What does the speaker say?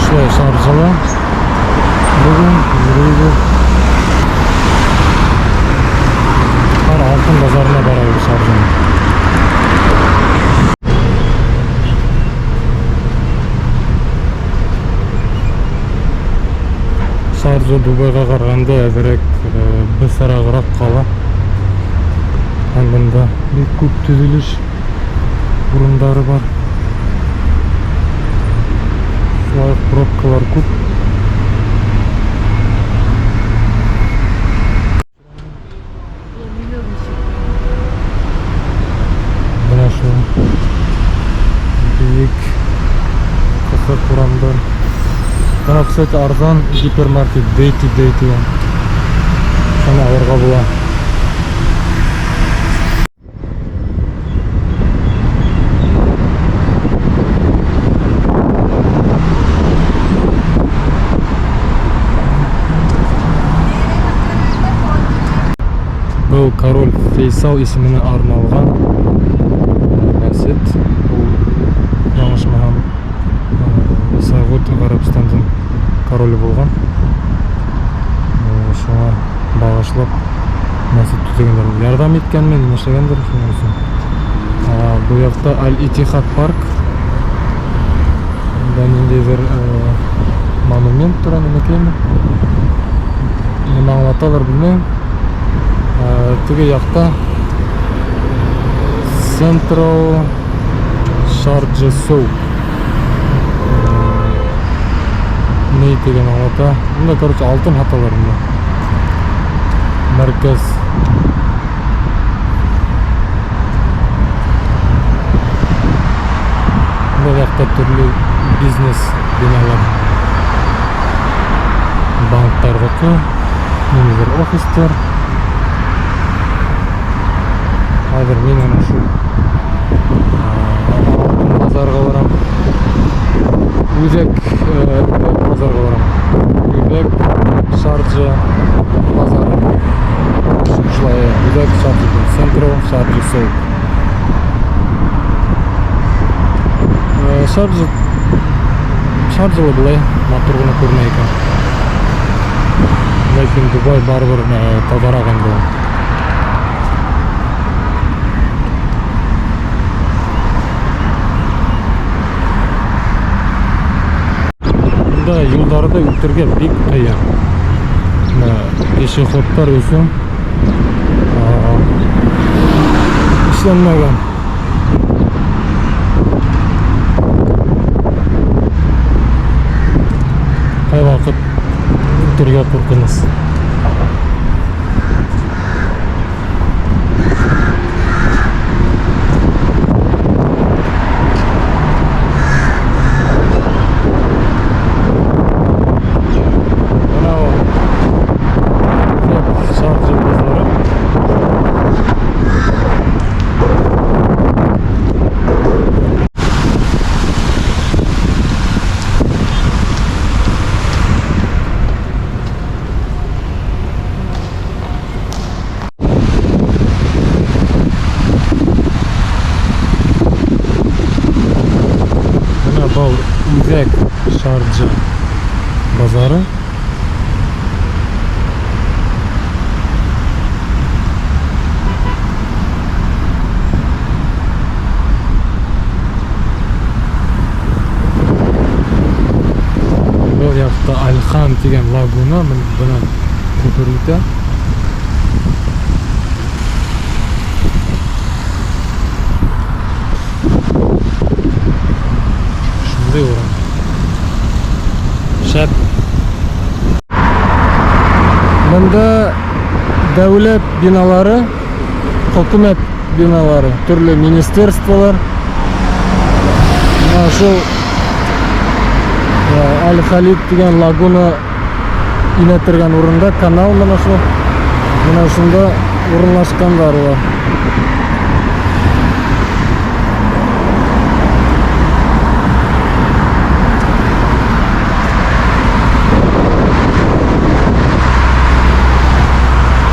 Шулай Шаржала. Бөгөн йөрөйбөҙ. Ҡара алтын базарына барабыҙ Шаржаның. Шаржа Дубайға ҡарағанда әҙерәк бысарағыраҡ ҡала. Һәм бында бик күп төҙөлөш урындары бар. Шулай уҡ пробкалар күп. Бына шул бейек ҡыҫыҡ урамдар. Бына, кстати, арзан гипермаркет Day to Day тигән. Шуны алырға була. Был король Фейсал исеменә арналған мәсет. Ул, яңылышмаһам, Сағуд Ғәрәбстандың короле булған. Шуңа бағышлап мәсет төҙөгәндәр. Ярҙам иткәнме, нимә эшләгәндер, шуның өсөн. Был яҡта Аль-Итихад парк. Унда ниндәйҙер монумент тора, нимәкәйме. Нимә аңлаталар, белмәйем. Теге яҡта Central Sharjah Souk. Ни тигән аңлата. Унда, короче, алтын һаталар унда. Мәркәз. Был яҡта төрлө бизнес биналар. Банктарҙыҡы, ниндәйҙер офистар. Хәҙер мин ана шул алтын базарға барам. Үҙәк базарға барам. Үҙәк Шарджа базары. Шулай, Үҙәк Шарджа, Central Sharjah Souk. Шарджа былай матур ғына күренә икән. Ләкин Дубай барыбер таҙараҡ инде ул. Бында юлдарҙы үтергә бик ҡыйын. Бына пешеходтар өсөн эшләнмәгән. Ҡай ваҡыт үтергә ҡурҡыныс. Бына ул Шарджа базары. Бына был Үҙәк Шарджа базары. Был яҡта Аль-Хан тигән лагуна, бынан күпер үтә. Шундай урын. Шәп. Бында дәүләт биналары, хөкүмәт биналары, төрлө министерстволар. Бына шул Аль-Халид тигән лагуна инә торган урында канал бына шул. Бына шунда урынлашҡандар улар.